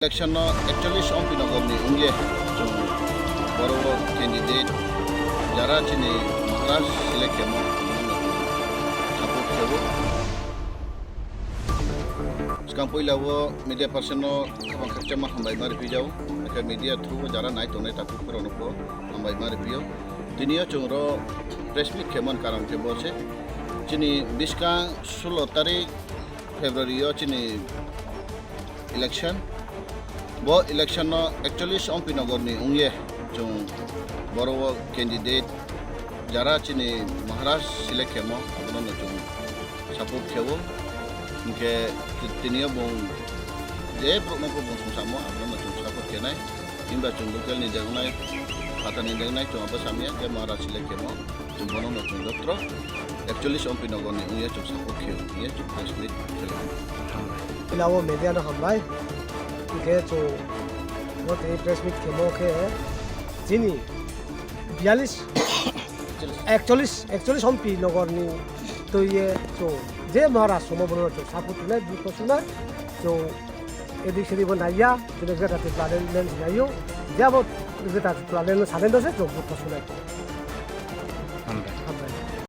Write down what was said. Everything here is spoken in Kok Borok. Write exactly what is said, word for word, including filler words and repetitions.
Election no actually Sompinagar ni wngye chwng borok candidate jara chini Maharaj select khemo support khebo. Swkang puila o media person no khapang khakchangma hambai ma riphi jao. Hakhe media through o jara nai tongnai takhuk phoro no pho hambai ma riphi o. Tini o chwng ro press meet khemon karon khe bo se chini biskang sulo tarik February o chini election. Bo election no actually Sompinagar ni wngye chwng borok o candidate jara chini Maharaj select khemo abono no chwng support khebo. Hinkhe tini o bung je borok no bung sumsamo abono no chwng support khenai. Himba chwng local ni jangnai, phatar ni jangnai chwng abo samya je Maharaj select khemo. Chwng bono no chwng jotro actually Sompinagar ni wngya chwng support khe wngya chwng press meet khelo. Ila o media no hambai. Hinkhe chwng bo tei press meet khemo khe chini biyalish, ekcholish, ekcholish Sompinagar ni twiye chwng je Maharaj somo bono chwng support tunai bukho sunai chwng edik sedik bo naiya, chwng Greater Tipraland naio, je abo Greater Tipraland no sanai no se chwng bukho sunai.